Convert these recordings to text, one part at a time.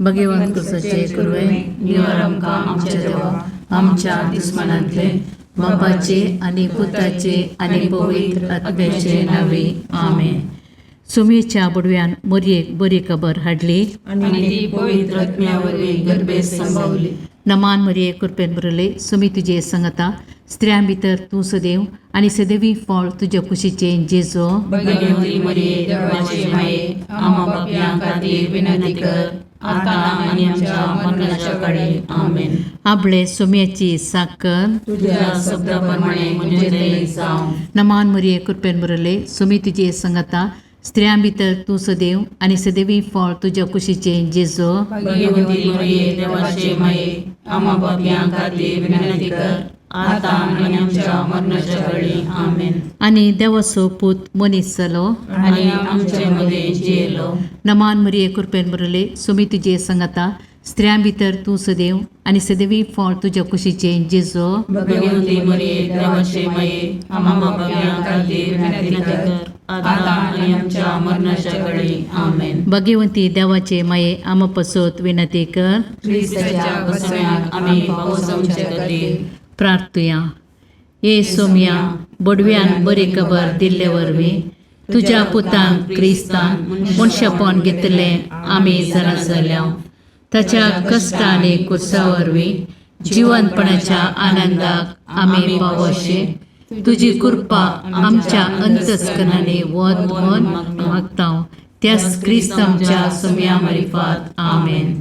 भगवंत कुसाचे कुरवे निवार आमकां आमच्या देवा आमच्या दुस्मानांतले बापाचे आनी पुताचे आनी पवित्र आत्म्याचे नावे आमेन. सुमेच्या बुडव्यान मोरयेक बरी खबर हाडली आनी ती पवित्र आत्म्या वरवीं गर्भेत संभवली. नमान मरिये कृपेन भरले सुमी तुजे संगता स्त्रियां भितर तूं सदैव आनी सदैवी फळ तुज्या कुशीचें जेजो. भगवती मरिये देवाचे माये आम्हा पापयां खातीर विनंती कर आता आनी आमच्या मरणाच्या काळी. आमेन. आपले सुम्याची साकर तुझ्या शब्दा प्रमाणे म्हणजे ते जावं. नमान मरिये कृपेन भरले सुमी तुजे संगता स्त्रियां भितर तूं सदैव आनी सदैवी फळ तुज्या कुशीचें जेजो. भगवती मरिये देवाचे माये आम्हा पापयां खातीर विनंती कर आता आनी आमच्या मरणाच्या काळी. आमेन. आनी देवाचो पूत मनीस जालो आनी आमचे मदें जियेलो. नमान मरिये कृपेन भरले सुमी तुजे संगता स्त्रियां भितर तूं सदैव आनी सदैवी फळ तुज्या कुशीचें जेजो. भगवती मरिये देवाचे माये आम्हा पापयां खातीर विनंती कर आता आनी आमच्या मरणाच्या काळी. आमेन. भगवंती देवाचे माये आमा पसत विनंती कर. क्रिस्ताच्या बसण्याक आमी पावसांचे खातीर. प्रार्थुया. ये सोम्या बोडव्यान बरी खबर दिल्ले वरवीं तुज्या पुतान क्रिस्तान मनशापण घेतलें आमी जाणा जाल्या. ताच्या कश्ट आनी कुर्सा वरवीं जिवनपणाच्या आनंदाक आमी पावोशे तुजी कृपा आमच्या अंतस्करणांनी वत म्हण मागता त्याच क्रिस्त आमच्या सोम्या मारिफात. आमेन.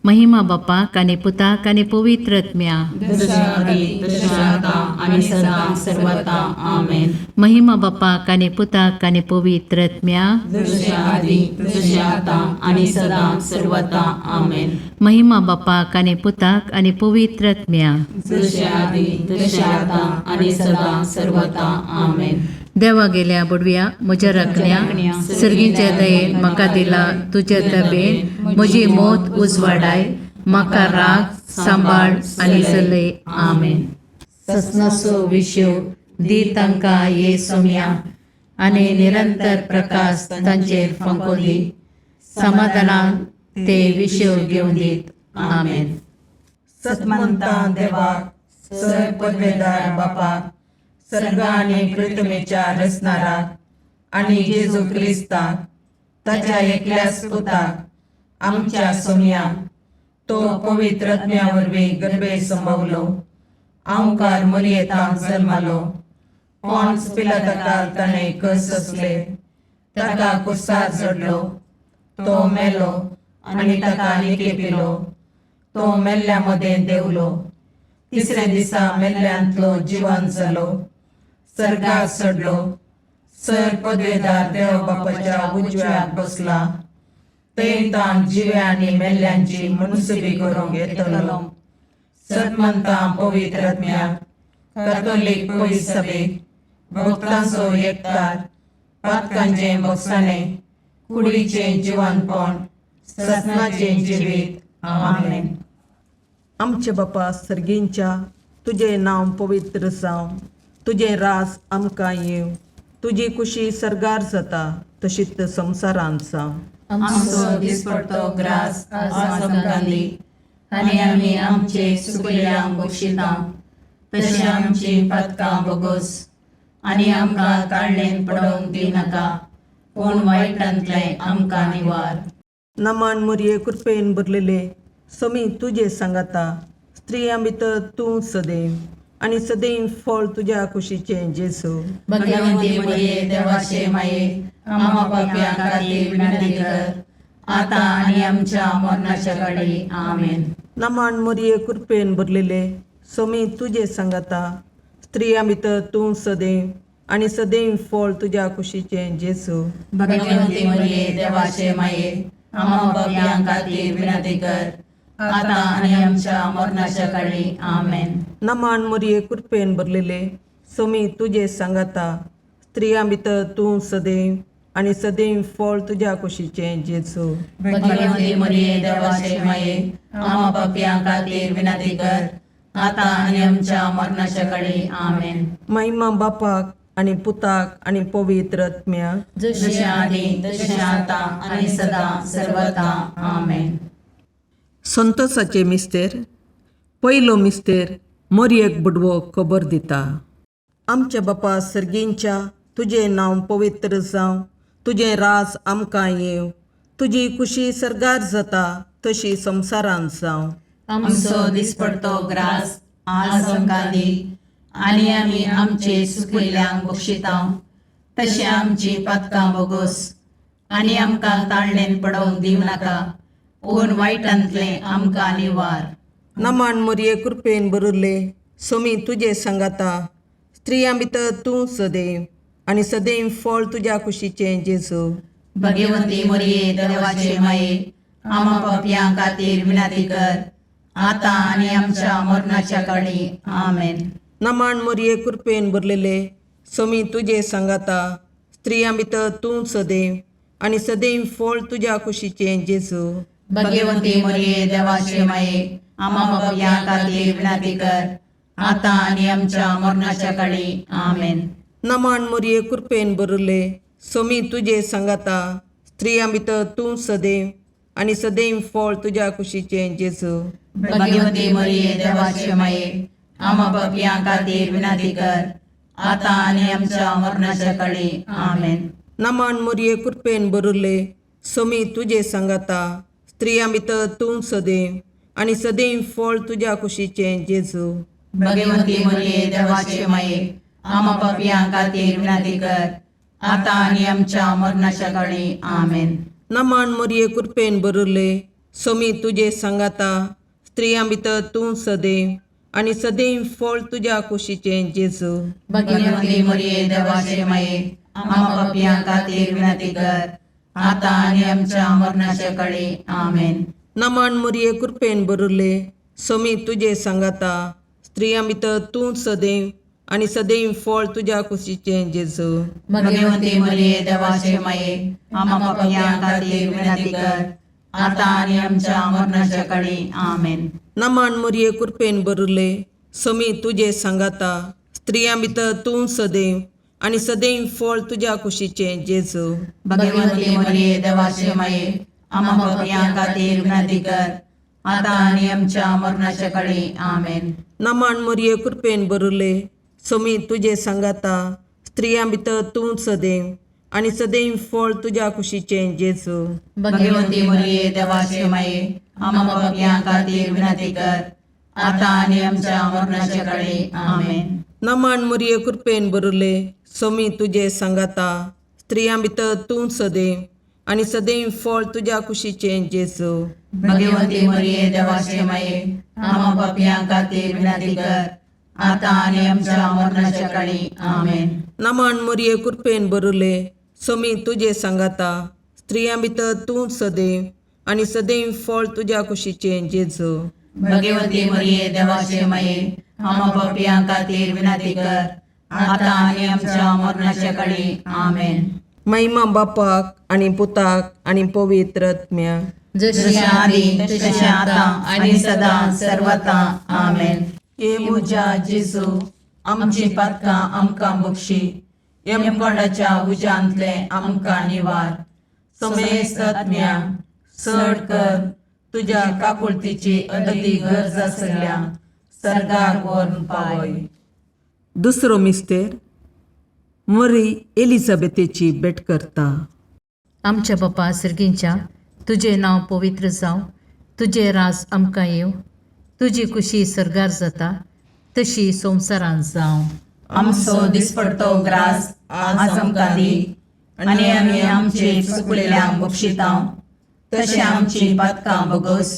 महिमा बापाक आनी पुताक आनी पवित्र आत्म्या. जशा आदी तशें आता आनी सदां सर्वता. आमेन. महिमा बापाक आनी पुताक आनी पवित्र आत्म्या. जशें आदी तशें आतां आनी सदां सर्वता. आमेन. महिमा बापाक आनी पुताक आनी पवित्र आत्म्या. जशें आदी तशें आतां आनी सदां सर्वता. आमेन. देवा गेल्या बुडव्या म्हज्या राखण्या सर्गीच्या दयेन म्हाका दिला तुज्या तबेन म्हजी मोत उजवाडाय म्हाका राग सांबाळ आनी चलय. आमेन. ससनाचो विशेव दी तांकां ये सोम्या आनी निरंतर प्रकाश तांचेर फांको दी समाधानान ते विशेव घेवन दीत. आमेन. सतमंता देवाक सर पदवेदार बापाक सर्ग आनी पृथ्वीच्या रचणाराक आनी जेजू क्रिस्ताक ताच्या एकल्याच पुताक आमच्या सोमयाक तो पवित्र आत्म्या वरवीं गर्भे संभवलो आंवकार मरियेतांत जल्मालो पॉन्स पिलाताकाल ताणें कस सोंसले ताका कुर्सार चडलो तो मेलो आनी ताका निकेपिलो तो मेल्ल्या मदें देंवलो तिसऱ्या दिसा मेल्ल्यांतलो जिवन जालो सर्गार चडलो सर पदवेदार देव बापाच्या उजव्याक बसला थंय ताण जिव्या आनी मेल्ल्यांची मुनसुबी करूंक येतलो. सतमंता पवित्र आत्म्याक कॅथोलीक पवित्र सभेक भक्तांचो एकतार पातकांचें भोगसाणें कुडीचें जिवनपण ससनाचें जिवीत. आमेन. आमचे बापा सर्गींच्या तुजें नांव पवित्र जावं तुजें राज आमकां येवं तुजी कुशी सर्गार जाता तशीच संवसारांत जावं. आमचो दिसपडतो ग्रास आज आमकां दी आनी आमी आमचे सुकल्यांक बक्षिता तशें आमची पातकां बोगोस आनी आमकां ताळणेन पडोवंक दिनाका पूण वायटांतलें आमकां निवार. नमान मुरये कृपेन भरलेले समी तुजे सांगाता स्त्रियां भितर तूं सदैव आनी सदैव फळ तुज्या कुशीचें जेजू. भगवंती मरिये देवाचे माये आम्हा पापयां खातीर विनंती कर आता आनी आमच्या मरणाच्या काळी. आमेन. नमान मुरये कृपेन भरलेले समी तुजे सांगाता स्त्रियां भितर तूं सदैव आनी सदैव फळ तुज्या कुशीचें जेजू. भगवंती मरिये देवाचे माये आम्हा पापयां खातीर विनंती कर आता आनी आमच्या मरणाच्या काळी. आमेन. नमान मुरये कृपेन भरलेले समी तुजे सांगाता स्त्रियां भितर तूं सदैव आनी सदैव फळ तुज्या कुशीचें जेजू. भगवंती मरिये देवाचे माये आम्हा पापयां खातीर विनंती कर आता आनी आमच्या मरणाच्या काळी. आमेन. महिमा बापाक आनी पुताक आनी पवित्र आत्म्याक. जशें आदी तशें आतां आनी सदां सर्वता. आमेन. संतोषाचे मिस्तेर. पयलो मिस्तेर मोरयेक बुडवो खबर दिता. आमच्या बापा सर्गींच्या, तुजें नांव पवित्र जावं, तुजें राज आमकां येवं, तुजी खुशी सर्गार जाता तशी संवसारांत जावं. आमचो दिसपडतो ग्रास आज आमकां दी आनी आमी आमचे सुकिल्ल्यांक बक्षितांव तशें आमची पातकां बोगोस आनी आमकां ताळणेन पडोवंक दिवं नाका पूण वायटांतलें आमकां निवार. नमान मोरये कृपेन बरुल्ले, सोमी तुजे सांगाता, स्त्रियां भितर तूं सदैव आनी सदैव फळ तुज्या कुशीचें जेजू. भगवती मोरये देवाचे माये, आमा पापयां खातीर विनंती कर आतां आनी आमच्या मरणाच्या काळी. आमेन. नमान मोरये कृपेन भरलेले, सोमी तुजे सांगाता, स्त्रियां भितर तूं सदैव आनी सदैव फळ तुज्या कुशीचें जेजू. भगवती मोरये देवाचे माये, आमा पापयां खातीर विनंती कर आतां आनी आमच्या मरणाच्या काळी. आमेन. नमान मोरये कृपेन भरले, सोमी तुजे सांगाता, स्त्रियां भितर तूं सदैव आनी सदैव फळ तुज्या कुशीचें जेजू. भगवती मोरये देवाचे माये, आमा पापयां खातीर विनंती कर आतां आनी आमच्या मरणाच्या काळी. आमेन. नमान मोरये कृपेन भरले, सोमी तुजे सांगाता, स्त्रियां भितर तूं सदैव आनी सदैव फळ तुज्या कुशीचें जेजू. भगवती मोरये देवाचे माये, आमा पापयां खातीर विनंती कर आतां आनी आमच्या मरणाच्या काळी. आमेन. नमान मोरये कृपेन भरले, सोमी तुजे सांगाता, स्त्रियां भितर तूं सदैव आनी सदैव फळ तुज्या कुशीचें जेजू. भगवती मोरये देवाचे माये, आमा पापयां खातीर विनंती कर आतां आनी आमच्या मरणाच्या काळी. आमेन. नमान मोरये कृपेन भरले, सोमी तुजे सांगाता, स्त्रियां भितर तूं सदैव आनी सदैव फळ तुज्या कुशीचें जेजू. भगवती मोरये देवाचे माये, आमा पापयां खातीर विनंती कर आतां आनी आमच्या मरणाच्या काळी. आमेन. नमान मोरये कृपेन भरले, सोमी तुजे सांगाता, स्त्रियां भितर तूं सदैव आनी सदैव फळ तुज्या कुशीचें जेजू. भगवती मोरये देवाचे माये, आमा पापयां खातीर विनंती कर आतां आनी आमच्या मरणाच्या काळी. आमेन. नमान मोरये कृपेन भरले, सोमी तुजे सांगाता, स्त्रियां भितर तूं सदैव आनी सदैव फळ तुज्या कुशीचें जेजू. भगवती मोरये देवाचे माये, आमा पापयां खातीर विनंती कर आतां आनी आमच्या मरणाच्या काळी. आमेन. नमान मोरये कृपेन भरले, सोमी तुजे सांगाता, स्त्रियां भितर तूं सदैव आनी सदैव फळ तुज्या कुशीचें जेजू. भगवती मोरये देवाचे माये, आमा पापयां खातीर विनंती कर आतां आनी आमच्या मरणाच्या काळी. आमेन. नमान मोरये कृपेन भरले, सोमी तुजे सांगाता, स्त्रियां भितर तूं सदैव आनी सदैव फळ तुज्या कुशीचें जेजू. भगवती मोरये देवाचे माये, आमा पापयां खातीर विनंती कर आतां आनी आमच्या मरणाच्या काळी. आमेन. महिमा बापाक आनी पुताक आनी पवित्र आत्म्याक, जशी जशें आदी तशें आतां आनी सदां सर्वता. आमेन. हे म्हज्या जेजू, आमची पातकां आमकां बक्षी, यमकोंडाच्या उज्यांतलें आमकां निवार, समेस्त आत्म्या चड कर तुज्या काकुळतीची अदती गरज आसल्या सर्गाक व्हरून पावय. दुसरो मिस्तेर मरी एलिझाबेथेची भेट करता. आमच्या बापा सर्गींच्या, तुजें नांव पवित्र जावं, तुजें राज आमकां येवं, तुजी खुशी सर्गार जाता तशी संवसारांत जावं. आमचो दिसपडतो ग्रास आज आमकां दी आनी आमी आमचे चुकलेल्यांक बक्षितांव तशें आमची पातकां बोगोस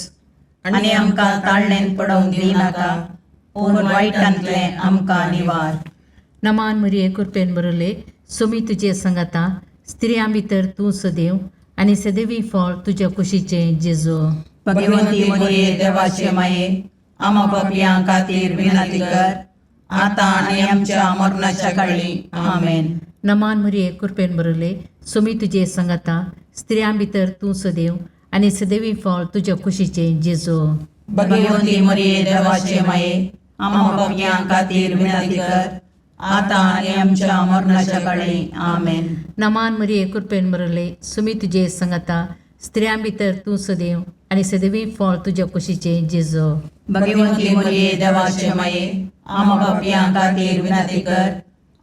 आनी आमकां ताळणेन पडोवंक दिवं नाका पूण वायटांतलें आमकां निवार. नमान मरिये कृपेन बरले, सोमी तुजे संगाता, स्त्रियां भितर तूं सदैव आनी सदैवी फळ तुज्या कुशीचें जेजू. भगवंती मरिये देवाचे माये, आमा पापयां खातीर विनंती कर आतां आनी आमच्या मरणाच्या काळी. आमेन. नमान मरिये कृपेन बरले, सोमी तुजे संगाता, स्त्रियां भितर तूं सदैव आनी सदैवी फळ तुज्या कुशीचें जेजू. भगवंती मरिये देवाचे माये, आमा पापयां खातीर विनंती कर आतां आनी आमच्या मरणाच्या काळी. आमेन. नमान मरिये कृपेन बरले, सुमी तुजे संगाता, स्त्रियां भितर तूं सदैव आनी सदवी फळ तुज्या कुशीचें जेजो. भगवंती मरिये देवाचे माये, आमा पापयां खातीर विनंती कर,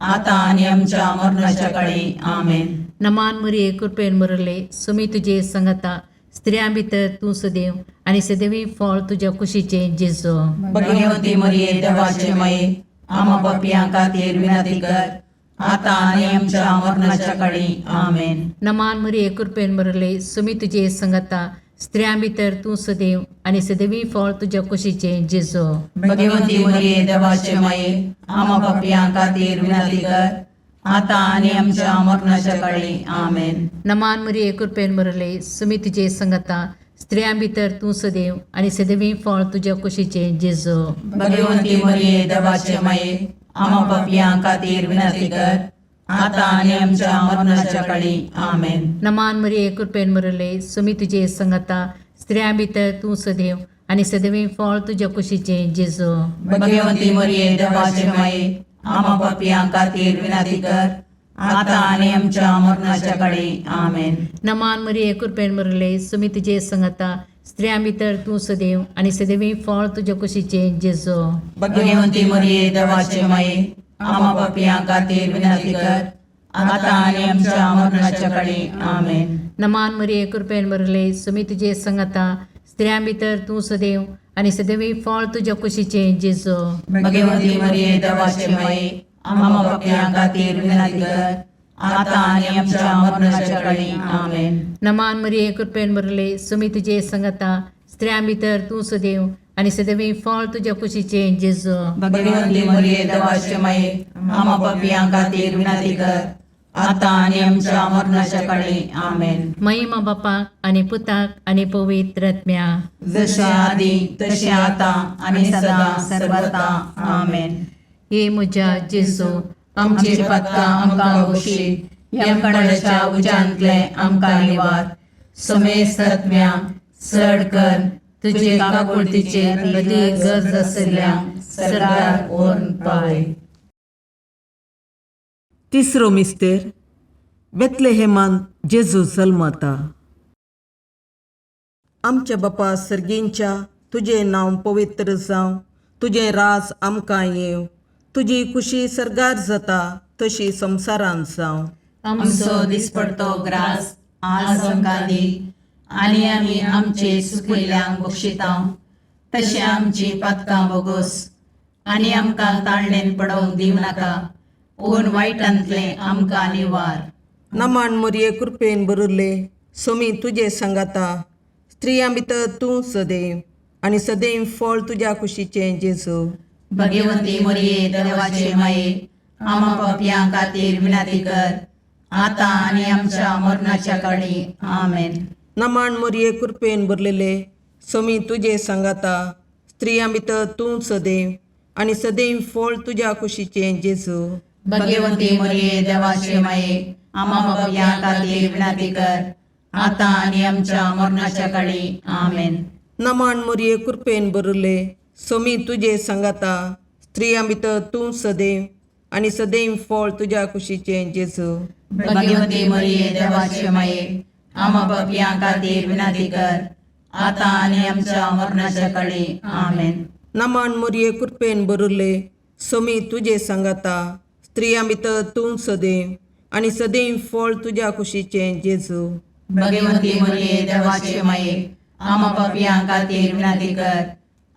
आतां आनी आमच्या मरणाच्या काळी. आमेन. नमान मरिये, कृपेन भरले, सुमी तुजे संगता, स्त्रियां भितर तूं सदैव आनी सदैवी फळ तुज्या कुशीचें जेजो. भगवंती मरिये देवाचे माये, आमा पापयां खातीर विनंती कर, आतां आनी आमच्या मरणाच्या काळी. आमेन. नमान मरिये, कृपेन भरले, सुमी तुजे संगता, स्त्रियां भितर तूं सदैव आनी सदैवी फळ तुज्या कुशीचें जेजो. भगवंती मरिये देवाचे माये, आमा पापयां खातीर विनंती कर, आतां आनी आमच्या मरणाच्या काळी. आमेन. नमान मरिये, कृपेन भरले, सुमी तुजे संगता, स्त्रियां भितर तूं सदैव आनी सदैवी फळ तुज्या कुशीचें जेजो. भगवंती मरिये देवाचे माये, आमा पापयां खातीर विनंती कर, आतां आनी आमच्या मरणाच्या काळी. आमेन. नमान मरिये, कृपेन भरले, सुमी तुजे संगता, स्त्रियां भितर तूं सदैव आनी सदैवी फळ तुज्या कुशीचें जेजो. भगवंती मरिये देवाचे माये, आमा पापयां खातीर विनंती कर, आतां आनी आमच्या मरणाच्या काळी. आमेन. नमान मरिये, कृपेन भरले, सुमी तुजे संगता, स्त्रियां भितर तूं सदैव आनी सदैवी फळ तुज्या कुशीचें जेजो. भगवंती मरिये देवाचे माये, आमा पापयां खातीर विनंती कर, आतां आनी आमच्या मरणाच्या काळी. आमेन. नमान मरिये, कृपेन भरले, सुमी तुजे संगता, स्त्रियां भितर तूं सदैव आनी सदैवी फळ तुज्या कुशीचें जेजो. भगवंती मरिये देवाचे माये, आमा पापयां खातीर विनंती कर, आतां आनी आमच्या मरणाच्या काळी. आमेन. नमान मरिये, कृपेन भरले, सुमी तुजे संगता, स्त्रियां भितर तूं सदैव आनी सदैवी फळ तुज्या कुशीचें जेजो. भगवंती मरिये देवाचे माये, आमा पापयां खातीर विनंती कर, आतां आनी आमच्या मरणाच्या काळी. आमेन. महिमा बापाक आनी पुताक आनी पवित्र आत्म्या. जशे आदी तशें आतां आनी सदां सर्वता. आमेन. हे म्हज्या जेजू, आमची पातकां आमकां बक्षी, यमकणाच्या उज्यांतले आमकां निवार, समेस्त आत्म्या चड कर तुजे काकुळतीचे अदीक गरज आशिल्ल्या सरकार व्हरून पावय. तिसरो मिस्तेर, बेतलेहेमान जेजू जल्मता. आमच्या बापा सर्गींच्या, तुजें नांव पवित्र जावं, तुजें राज आमकां येवं, तुजी खुशी सर्गार जाता तशी संवसारांत जावं. आमचो दिसपडतो ग्रास आज आमकां दी, आनी आमी आमचे सुकिल्ल्यांक बक्षिता, तशें आमची पातकां बोगोस, आनी आमकां ताळणेन पडोवंक दिवं नाका, पूण वायटांतलें आमकां निवार. नमान मरिये, कृपेन भरिल्ले, सोमी तुजे सांगाता, स्त्रियां भितर तूं सदैव आनी सदैव फळ तुज्या कुशीचें जेजू. भगवंती मरिये देवाचे माये, आमा पापयां खातीर विनंती कर, आतां आनी आमच्या मरणाच्या काळी. आमेन. नमान मरिये, कृपेन भरलेले, सोमी तुजे सांगाता, स्त्रियां भितर तूं सदैव आनी सदैव फळ तुज्या कुशीचें जेजू. भगवंती मरिये देवाचे माये, आमा पापयां खातीर विनंती कर, आतां आनी आमच्या मरणाच्या काळी. आमेन. नमान मरिये, कृपेन भरिल्ले, सोमी तुजे सांगाता, स्त्रियां भितर तूं सदैव आनी सदैव फळ तुज्या कुशीचें जेजू. भगवंती मरिये देवाचे माये, आमा पापयां खातीर विनंती कर, आतां आनी आमच्या मरणाच्या काळी. आमेन. नमान मरिये, कृपेन भरिल्ले, सोमी तुजे सांगाता, स्त्रियां भितर तूं सदैव आनी सदैव फळ तुज्या कुशीचें जेजू. भगवंती मरिये देवाचे माये, आमा पापयां खातीर विनंती कर,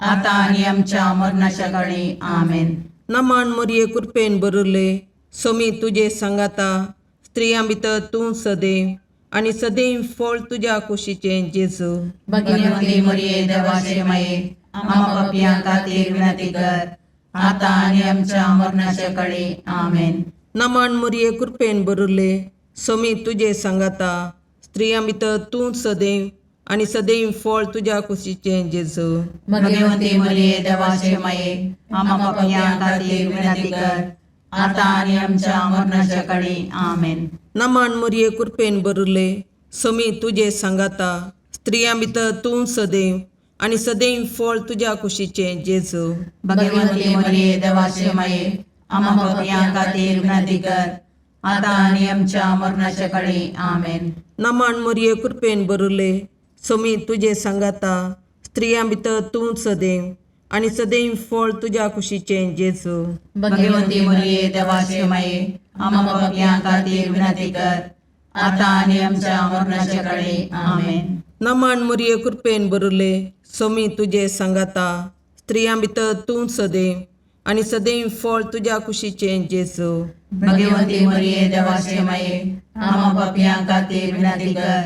आतां आनी आमच्या मरणाच्या काळी. आमेन. नमान मरिये, कृपेन भरिल्ले, सोमी तुजे सांगाता, स्त्रियां भितर तूं सदैव आनी सदैव फळ तुज्या कुशीचें जेजू. भगवंती मरिये देवाचे माये, आमा पापयां खातीर विनंती कर, आतां आनी आमच्या मरणाच्या काळी. आमेन. नमान मरिये, कृपेन भरिल्ले, सोमी तुजे सांगाता, स्त्रियां भितर तूं सदैव आनी सदैव फळ तुज्या कुशीचें जेजू. भगवंती मरिये देवाचे माये, आमा पापयां खातीर विनंती कर, आतां आनी आमच्या मरणाच्या काळी. आमेन. नमान मरिये, कृपेन भरिल्ले, सोमी तुजे सांगाता, स्त्रियां भितर तूं सदैव आनी सदैव फळ तुज्या कुशीचें जेजू. भगवंती मरिये देवाचे माये, आमा पापयां खातीर विनंती कर, आतां आनी आमच्या मरणाच्या काळी. आमेन. नमान मरिये, कृपेन भरिल्ले, सोमी तुजे सांगाता स्त्रियां भितर तूं सदैव आनी सदैव फळ तुज्या कुशीचें जेजू. भगवती मरिये देवाचे माये, आम्हा पापयां खातीर विनंती कर, आता आनी आमच्या मरणाच्या काळी. आमेन. नमन मुरये कृपेन बरुले सोमी तुजे सांगाता स्त्रियां भितर तूं सदैव आनी सदैव फळ तुज्या कुशीचें जेजू. भगवती मरिये देवाचे माये, आम्हा पापयां खातीर विनंती कर,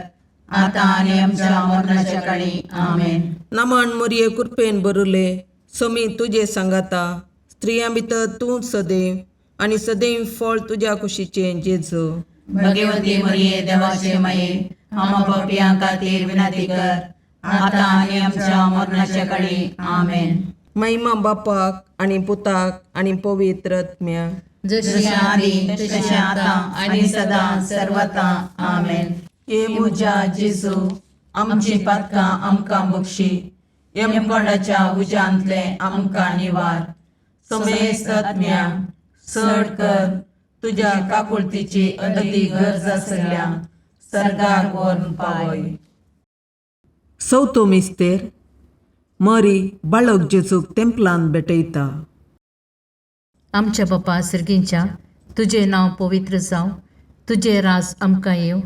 आता आनी आमच्या मरणाच्या काळी. आमेन. नमन मुरये कृपेन बरुले सोमी तुजे सांगाता स्त्रियां भितर तूं सदैव आनी सदैव फळ तुज्या कुशीचें जेजू. भगवती मरिये देवाचे माये, आम्हा पापयां खातीर विनंती कर, आता आनी आमच्या मरणाच्या काळी. आमेन. महिमा बापाक आनी पुताक आनी पवित्र आत्म्याक. जशी जशें आदी तशें आतां आनी सदां सर्वता. आमेन. हे म्हज्या जेजू, आमची पातकां आमकां बक्षी, यमकोंडाच्या उज्यांतले आमकां निवार, समेस्त आत्म्या चड कर तुज्या काकुळतीची अदी गरज आसल्या सर्गार व्हरून पावय. चवथो मिस्तेर मरी बाळक जेजूक तेंपलान भेटयता. आमच्या बापा सर्गींच्या, तुजें नांव पवित्र जावं, तुजें राज आमकां येवं,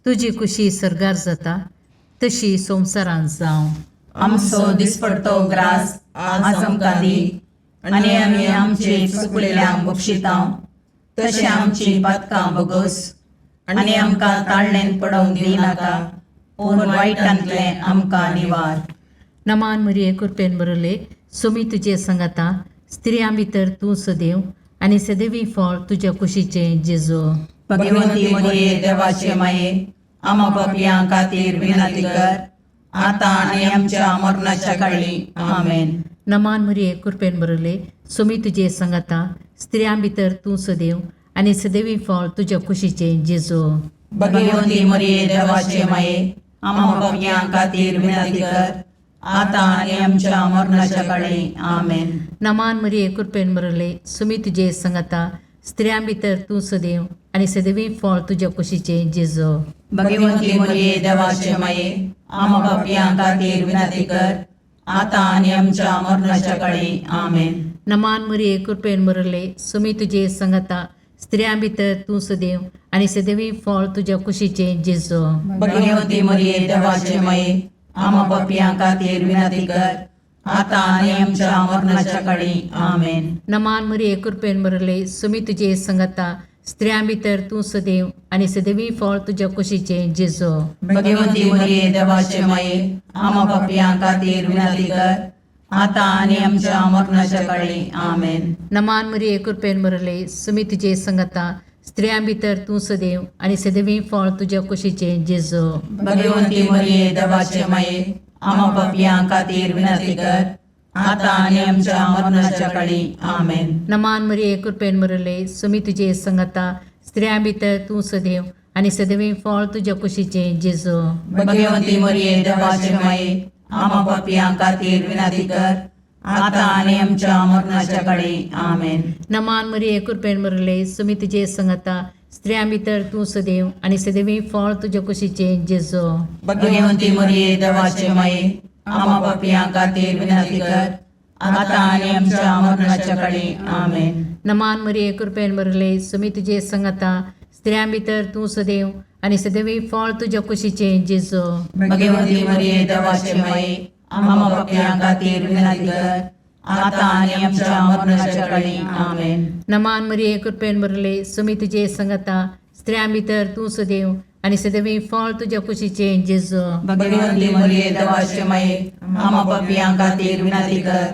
तुजी कुशी सर्गार जाता तशी संवसारांत जावं. आमचो दिसपडतो ग्रास आज आमकां दी, आनी आमी आमचे चुकलेल्यांक बक्षितां तशें आमची पातकां बगस, आनी आमकां ताळणेन पडोवंक दिनाका, पूण वायटांतलें आमकां निवार. नमान मरिये कृपेन बरले सुमी तुजे संगता, स्त्रियां भितर तूं सदैव आनी सदैवी फळ तुज्या कुशीचें जेजू. भगवती मरिये देवाचे माये, आमा पापयां खातीर विनंती कर, आतां आनी आमच्या मरणाच्या काळी. आमेन. नमान मरिये कृपेन बरले सुमी तुजे संगता, स्त्रियां भितर तूं सदैव आनी सदैवी फळ तुज्या कुशीचें जेजू. भगवती मरिये देवाचे माये, आमा पापयां खातीर विनंती कर, आतां आनी आमच्या मरणाच्या काळी. आमेन. नमान मरिये कृपेन बरले सुमी तुजे संगता, स्त्रियां भितर तूं सदैव आनी सदैवी फळ तुज्या कुशीचें जेजू. भगवती मरिये देवाचे माये, आमा पापयां खातीर विनंती कर, आतां आनी आमच्या मरणाच्या काळी. आमेन. नमान मरिये कृपेन बरले सुमी तुजे संगता, स्त्रियां भितर तूं सदैव आनी सदैवी फळ तुज्या कुशीचें जेजू. भगवती मरिये देवाचे माये, आमा पापयां खातीर विनंती कर, आतां आनी आमच्या मरणाच्या काळी. आमेन. नमान मरिये कृपेन बरले सुमी तुजे संगता, स्त्रियां भितर तूं सदैव आनी सदैवी फळ तुज्या कुशीचें जेजू. भगवती मरिये देवाचे माये, आमा पापयां खातीर विनंती कर, आतां आनी आमच्या मरणाच्या काळी. आमेन. नमान मरिये कृपेन बरले सुमी तुजे संगता, स्त्रियां भितर तूं सदैव आनी सदैवी फळ तुज्या कुशीचें जेजू. भगवती मरिये देवाचे माये, आमा पापयां खातीर विनंती कर, आतां आनी आमच्या मरणाच्या काळी. आमेन. नमान मरिये कृपेन बरले सुमी तुजे संगता, स्त्रियां भितर तूं सदैव आनी सदैवी फळ तुज्या कुशीचें जेजू. भगवती मरिये देवाचे माये, आमा पापयां खातीर विनंती कर, आतां आनी आमच्या मरणाच्या काळी. आमेन. नमान मरिये कृपेन बरले सुमी तुजे संगता, स्त्रियां भितर तूं सदैव आनी सदैवी फळ तुज्या कुशीचें जेजू. भगवती मरिये देवाचे माये, आमा पापयां खातीर विनंती कर, आतां आनी आमच्या मरणाच्या काळी. आमेन. नमान मरिये कृपेन बरले सुमी तुजे संगता, स्त्रियां भितर तूं सदैव आनी सदैवी फळ तुज्या कुशीचें जेजू. भगवती मरिये देवाचे माये, आमा पापयां खातीर विनंती कर, आतां आनी आमच्या मरणाच्या काळी. आमेन. नमान मरिये कृपेन बरले सुमी तुजे संगता, स्त्रियां भितर तूं सदैव आनी सदैवी फळ तुज्या कुशीचें जेजू. भगवती मरिये देवाचे माये, आमा पापयां खातीर विनंती कर,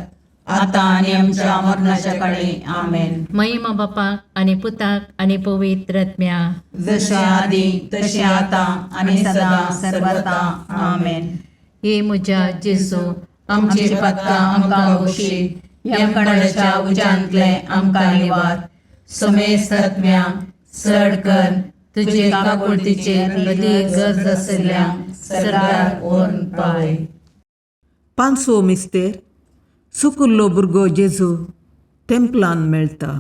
आतां आनी आमच्या मरणाच्या काळी. आमेन. महिमा बापाक आनी पुताक आनी पवित्र आत्म्याक. जशें आदी तशें आतां आनी सदां सर्वता. आमेन. हे म्हज्या जेजू, आमची पातकां आमकां बक्षी, यमकंडाच्या उज्यांतले आमकां निवार, समेस्त आत्म्या चड कर तुजे काकुळतीचे अदी गरज आसल्या सरकार व्हरून पावय. पांचवो मिस्तेर सुकुल्लो भुरगो जेजू तेंपलान मेळटा.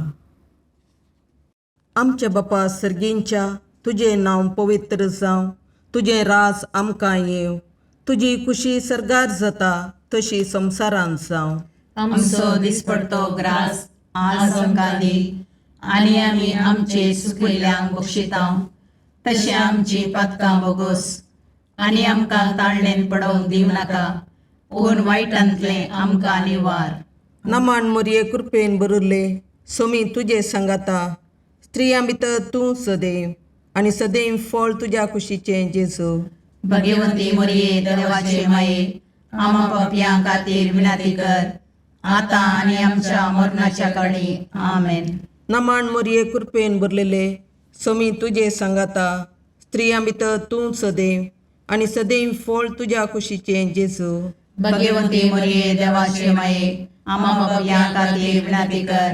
आमच्या बापा सर्गींच्या, तुजें नांव पवित्र जावं, तुजें राज आमकां येवं, तुजी कुशी सर्गार जाता तशी संवसारांत जावं. आमचो दिसपडतो ग्रास आज आमकां दी आनी आमी आमचे सुकिल्ल्यांक बक्षिता तशें आमची पातकां बोगोस आनी आमकां ताळणेन पडोवंक दिवं नाका पूण वायटांतलें आमकां निवार. नमन मोरये कृपेन भरिल्ले सोमी तुजे सांगाता स्त्रियां भितर तूं सदैव आनी सदैव फळ तुज्या कुशीचें जेजू. भगवंती मोरये देवाचे माये आमा पापयां खातीर विनंती कर आतां आनी आमच्या मरणाच्या काळी. आमेन. नमन मोरये कृपेन भरलेले सोमी तुजे सांगाता स्त्रियां भितर तूं सदैव आनी सदैव फळ तुज्या कुशीचें जेजू. भगवंती मोरये देवाचे माये आमा पापयां खातीर विनंती कर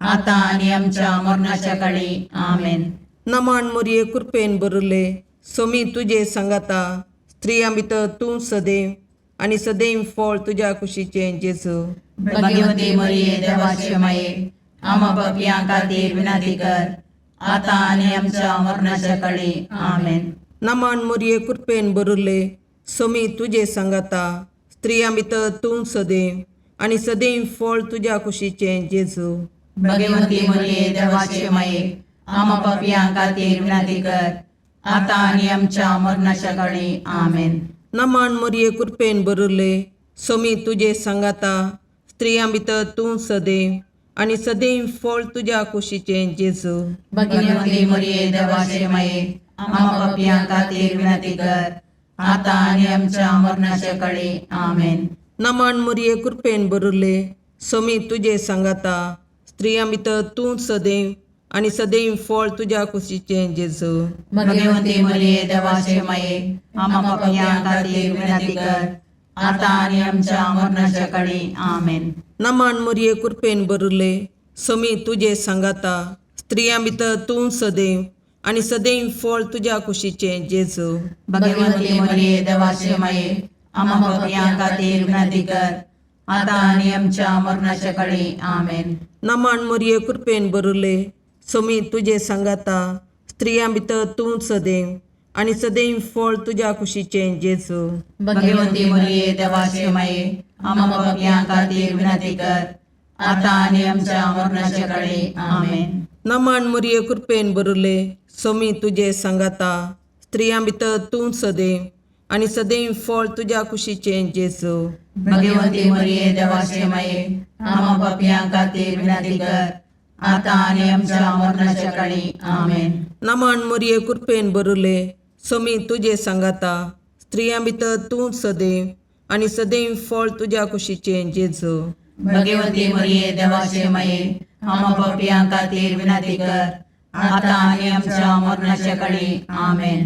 आतां आनी आमच्या मरणाच्या काळी. आमेन. नमन मोरये कृपेन भरिल्ले सोमी तुजे सांगाता स्त्रियां भितर तूं सदैव आनी सदैव फळ तुज्या कुशीचें जेजू. भगवंती मोरये देवाचे माये आमा पापयां खातीर विनंती कर आतां आनी आमच्या मरणाच्या काळी. आमेन. नमन मोरये कृपेन भरिल्ले सोमी तुजे सांगाता स्त्रियां भितर तूं सदैव आनी सदैव फळ तुज्या कुशीचें जेजू. भगवंती मोरये देवाचे माये आमा पापयां खातीर विनंती कर आतां आनी आमच्या मरणाच्या काळी. आमेन. नमन मोरये कृपेन भरिल्ले सोमी तुजे सांगाता स्त्रियां भितर तूं सदैव आनी सदैव फळ तुज्या कुशीचें जेजू. भगवंती मोरये देवाचे माये आमा पापयां खातीर विनंती कर आतां आनी आमच्या मरणाच्या काळी. आमेन. नमन मोरये कृपेन भरिल्ले सोमी तुजे सांगाता स्त्रियां भितर तूं सदैव आनी सदैव फळ तुज्या कुशीचें जेजू. भगवंती मोरये देवाचे माये आमा पापयां खातीर विनंती कर आतां आनी आमच्या मरणाच्या काळी. आमेन. नमन मोरये कृपेन भरिल्ले सोमी तुजे सांगाता स्त्रियां भितर तूं सदैव आनी सदैव फळ तुज्या कुशीचें जेजू. भगवंती मोरये देवाचे माये आमा पापयां खातीर विनंती कर आतां आनी आमच्या मरणाच्या काळी. आमेन. नमन मोरये कृपेन भरिल्ले सोमी तुजे सांगाता स्त्रियां भितर तूं सदैव आनी सदैव फळ तुज्या कुशीचें जेजू. भगवंती मोरये देवाचे माये आमा पापयां खातीर विनंती कर आतां आनी आमच्या मरणाच्या काळी. आमेन. नमन मोरये कृपेन भरिल्ले सोमी तुजे सांगाता स्त्रियां भितर तूं सदैव आनी सदैव फळ तुज्या कुशीचें जेजू. भगवंती मोरये देवाचे माये आमा पापयां खातीर विनंती कर आतां आनी आमच्या मरणाच्या काळी. आमेन. नमन मोरये कृपेन भरिल्ले सोमी तुजे सांगाता स्त्रियां भितर तूं सदैव आनी सदैव फळ तुज्या कुशीचें जेजू. भगवंती मोरये देवाचे माये आमा पापयां खातीर विनंती कर आतां आनी आमच्या मरणाच्या काळी. आमेन.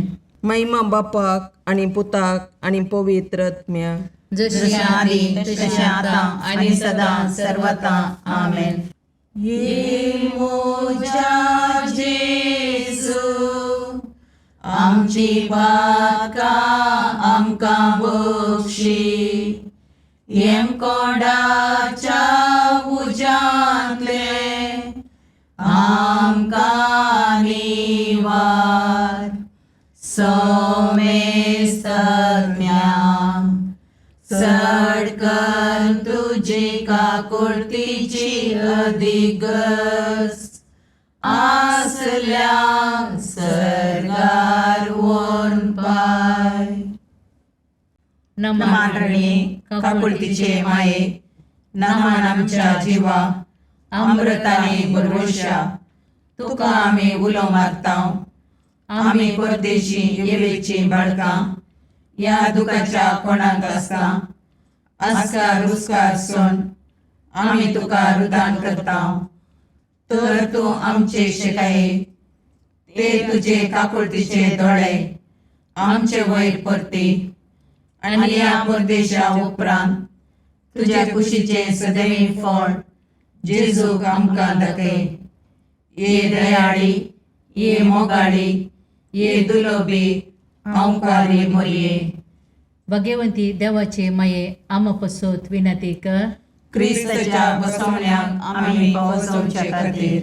महिमा बापाक आनी पुताक आनी पवित्र आत्म्याक. जशी आदी तशें आतां आनी सदां सर्वता. आमेन. ये मोजा जेजू आमची पातकां आमकां बक्षी येमकोंडाच्या उज्यांतले आमकां निवार सोमेस्तम्या चड कर तुजी काकुळतीची अधिगस आसल्या सर्गार वोन पाय. नमान रणी काकुळतीचे माये नमान आमच्या जिवा अमृताने बरवशा तुका आमी उलो मारता. आमी परदेशी येवेची बाळकां ह्या दुखाच्या कोणाक आसता आस्कार उस्कार सोन आमी तुका रुदान करता. तर तूं आमचे शिकाये ते तुजे काकुळतीचे दोळे आमचे वयर परती आनी ह्या परदेशा उपरांत तुज्या कुशीचें सदैव फळ जेजूक आमकां दाखय. ये दयाळी ये मोगाळी ये दुलोबी अंकारी मोरये. भगवंती देवाचे माये आमा पसत विनंती कर. क्रिस्ताच्या बसवण्याक आमी पावसवचे खातीर.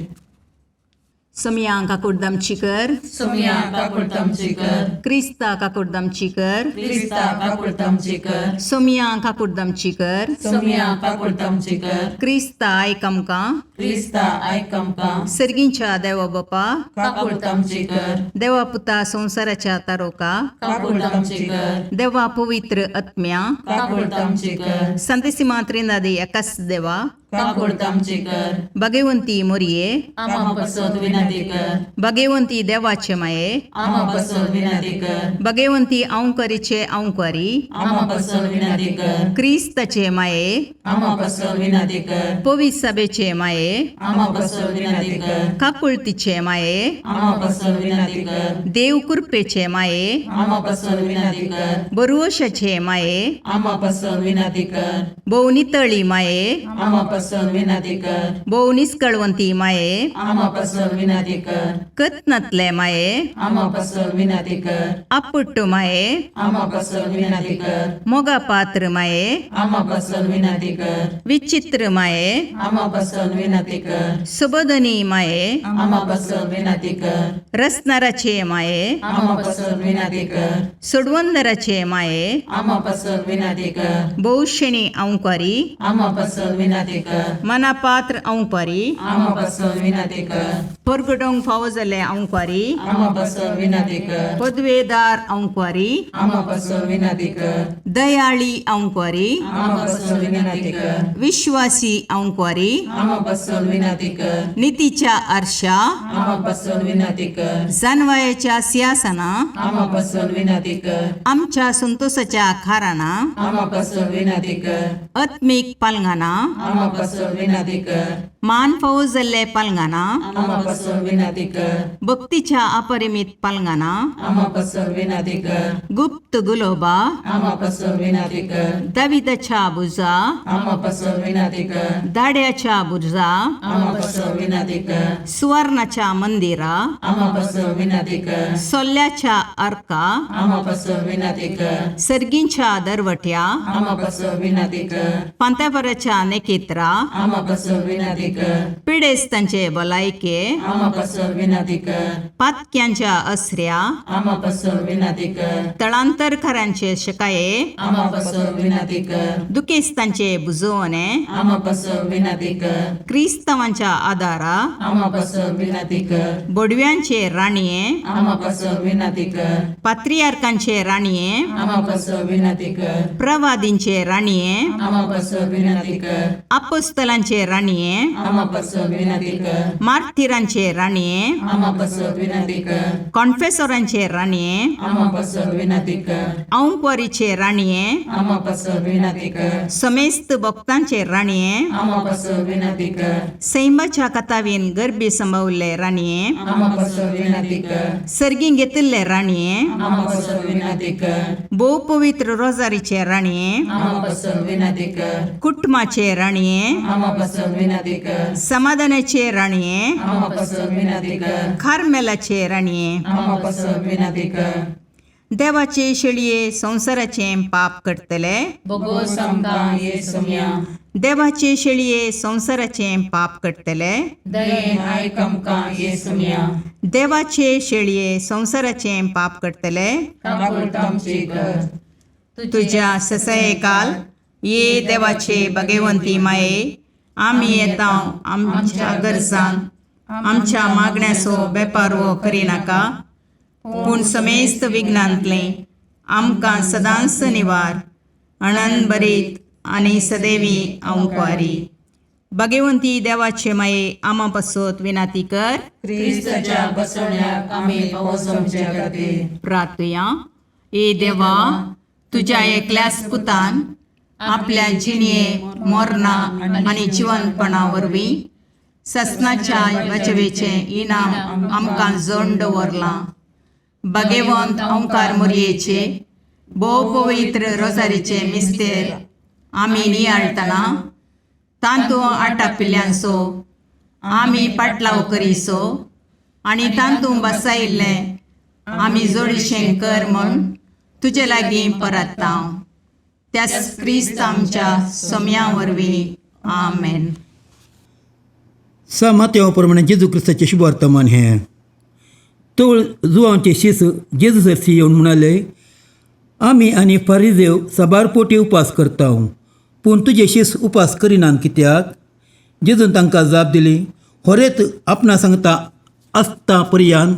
सोमया काकुडदामची कर. सोमया काकुळतामची कर. क्रिस्ता काकुडदामची कर. क्रिस्ता काकुळतामची कर. सोमया काकुडदामची कर. सोमया काकुळतामची कर. क्रिस्ता आयक आमकां. क्रिस्ता आयक आमकां. सर्गींच्या देवा बापा, काकुळतामची कर. देवा पुता संवसाराच्या तारोका, काकुळतामची कर. देवा पवित्र आत्म्या, काकुळतामची कर. संतेसिमा त्रिनादी एकाच देवा, काकुळतामची कर. भगवंती मोरये, आमा पसत विनंती कर. भगवंती देवाचे माये, आमा पसत विनंती कर. भगवंती अंकरीचे अंकरी, आमा पसत विनंती कर. क्रिस्ताचे माये, आमा पसत विनंती कर. पवित्र सभेचे माये, आमा पसत विनंती कर. काकुळतीचे माये, आमा पसत विनंती कर. देव कृपेचे माये, आमा पसत विनंती कर. बरुवशाचे माये, आमा पसत विनंती कर. भोव नितळी माये, आमा पसत विनंती कर. भोव निस्कळवंती माये, आमा पसत विनंती कर. कत्नातले माये, आमा पसत विनंती कर. आपुट्ट माये, आमा पसत विनंती कर. मोगा पात्र माये, आमा पसत विनंती कर. विचित्र माये, आमा पसत विनंती कर. सुबोधनी माये, आमा पसत विनंती कर. रसनाराचे माये, आमा पसत विनंती कर. सोडवंदराचे माये, आमा पसत विनंती कर. भोवशेणी अंकारी, आमा पसत विनंती कर. मनापात्र अंकारी, आमा पसत विनंती कर. परगटोंक फावो जाल्ले अंकारी, आमा पसत विनंती कर. पदवेदार अंकारी, आमा पसत विनंती कर. दयाळी अंकारी, आमा पसत विनंती कर. विश्वासी अंकारी, आमा पसत विनंती कर. नितीच्या आरशा, आमा पसत विनंती कर. जानवायाच्या सिंहासना, आमा पसत विनंती कर. आमच्या संतोषाच्या खाराना, आमा पसत विनंती कर. आत्मीक पालंगाना, आमा पसत विनंती कर. मान फावो जाल्ले पालंगाना, आमा पसत विनंती कर. भक्तीच्या अपरिमित पालंगाना, आमा पसत विनंती कर. गुप्त गुलोबा, आमा पसत विनंती कर. दाविदाच्या बुजा, आमा पसत विनंती कर. दाड्याच्या बुजा, आमा पसत विनंती कर. सुवर्णाच्या मंदिरा, आमा पसत विनंती कर. सोल्ल्याच्या अर्का, आमा पसत विनंती कर. सर्गींच्या दरवट्या, आमा पसत विनंती कर. पांत्यापराच्या नेकेत्रा, आमा पसत विनंती कर. पिडेस्तांचे भलायके, आमा पसत विनंती कर. पातक्यांच्या असऱ्या, आमा पसत विनंती कर. तळांतरकारांचे शकाये, आमा पसत विनंती कर. दुखेस्तांचे बुजवणे, आमा पसत विनंती कर. क्रिस्तांवांच्या आदारा, आमा पसत विनंती कर. बोडव्यांचे राणये, आमा पसत विनंती कर. पात्रियार्कांचे राणये, आमा पसत विनंती कर. प्रवादींचे राणये, आमा पसत विनंती कर. अपोस्तलांचे राणये, आमा पसत विनंती कर. मार्थिरांचे राणये, आमा पसत विनंती कर. कॉन्फेसोरांचे राणये, आमा पसत विनंती कर. औंकवारीचे राणये, आमा पसत विनंती कर. समेस्त भक्तांचे राणये, आमा पसत विनंती कर. सैमाच्या कथावीन गर्भी संभवल्ले राणये, आमा पसत विनंती कर. सर्गी घेतिल्ले राणये, आमा पसत विनंती कर. भोव पवित्र रोजारीचे राणये, आमा पसत विनंती कर. कुटुंबाचे राणये, आमा पसत विनंती कर. समाधानाचे राणये, आमा पसत विनंती कर. कार्मेलाचे राणये, आमा पसत विनंती कर. देवाचे शेळये संवसाराचें पाप करतले, बोगोस आमकां ये सोम्या. देवाचे शेळये संवसाराचें पाप करतले, दयेन आयक आमकां ये सोम्या. देवाचे शेळये संवसाराचें पाप करतले, काकुळतामची कर. तुज्या ससयकाल ये देवाचे भगवंती माये, आमी येता आमच्या गरजान आमच्या मागण्याचो बेपारवो करिनाका, पूण समेस्त विघ्नांतलें आमकां सदांच निवार अणन बरीत आनी सदैवी अंकवारी. भगवंती देवाचे माये, आमा पासत विनाती कर. क्रिस्ताच्या बसवण्याक आमी पावस आमच्या खातीर. प्रार्थुया. ए देवा, तुज्या एकल्याच पुतान आपल्या जिणये मोरना आनी जिवनपणा वरवीं ससनाच्या वाचवेचें इनाम आमकां जोड दवरलां. भगवंत ओंकार मोरयेचे भोव पवित्र रोजारीचे मिस्तेर आमी नियाळटना तांतू आटापिल्ल्यांचो आमी पाटलाव करीसो आनी तांतू बसायिल्लें आमी जोडीशें कर म्हूण तुजे लागीं परत्ता, त्याच क्रिस्त आमच्या सोम्या वरवीं. आमेन. सा मातेव प्रमाणे जेजू क्रिस्ताचें शुभवर्तमान हें. तवळ जुवांचे शीस जेजू सरशी येवन म्हणाले, आमी आनी फारिजेव साबार पोटी उपास करता, पूण तुजे शीस उपास करिनात कित्याक? जेजून तांकां जाप दिली, होरेत आपणा सांगता आसता पर्यान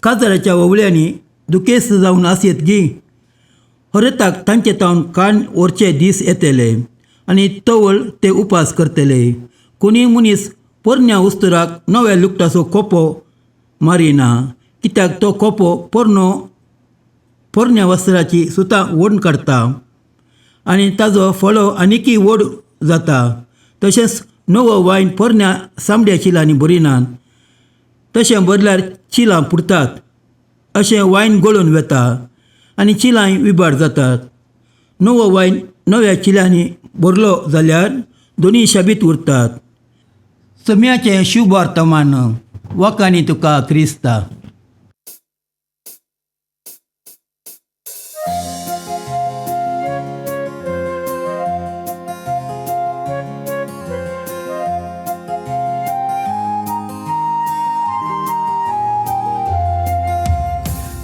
काजाराच्या ववळ्यांनी दुखेस्त जावन आसयेत गी? होरेताक तांचे तावन कान व्हरचे दीस येतले आनी तवळ ते उपास करतले. कोणीय मनीस पोरण्या उस्तुराक नव्या लुगटाचो कोपो मारिना, कित्याक तो कोपो पोरनो पोरण्या वस्त्राची सुतां ओडून काडटा आनी ताजो फळो आनिकूय व्हड जाता. तशेंच नवो वायन पोरण्या चामड्या चिलांनी भरिनात, तशें भरल्यार चिलां पुरतात, अशें वायन गळून वता आनी चिलांय विबाड जातात. नवो वायन नव्या चिलांनी भरलो जाल्यार दोनूय शाबीत उरतात. सम्याचें शुभ वर्तमान. वकांनी तुका क्रिस्ता.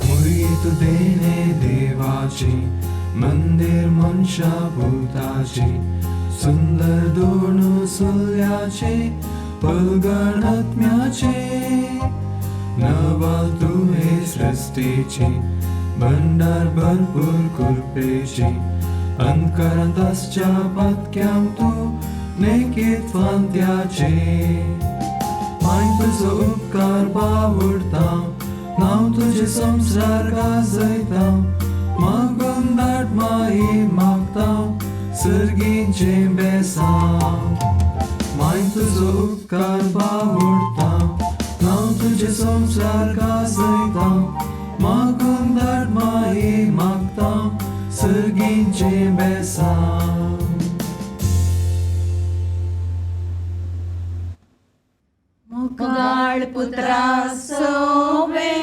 मुरीत देणे देवाची मंदिर मनशा भूताची सुंदर दोन सुल्याचे पलगण आत्म्याचे नवाल तुहे सृष्टीची भंडार भरपूर कृपेची अंतकरांत आसच्या पातक्यांक तूं नेकीत फांत्याचे. माय तुजो उपकार बावडता, नांव तुजें संवसार गाजयता, मागून धाड माई मागता सर्गीचें बेसांव. माय तुजो उपकार बावडता, नांव तुजें संवसार गाजयता, मागून धाड माई मागता सर्गीचें बेसांव. मोगाळ पुत्रा सोवे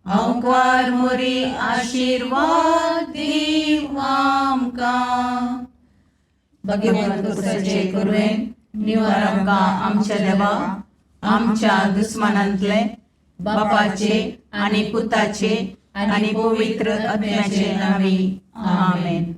अंकार मोरी आशिर्वाद दीव आमकां. भगवंत कुसाचे कुरवेन निवार आमकां आमच्या देवा आमच्या दुस्मानांतले बापाचे आनी पुताचे आनी पवित्र आत्म्याचे नांवी. आमेन.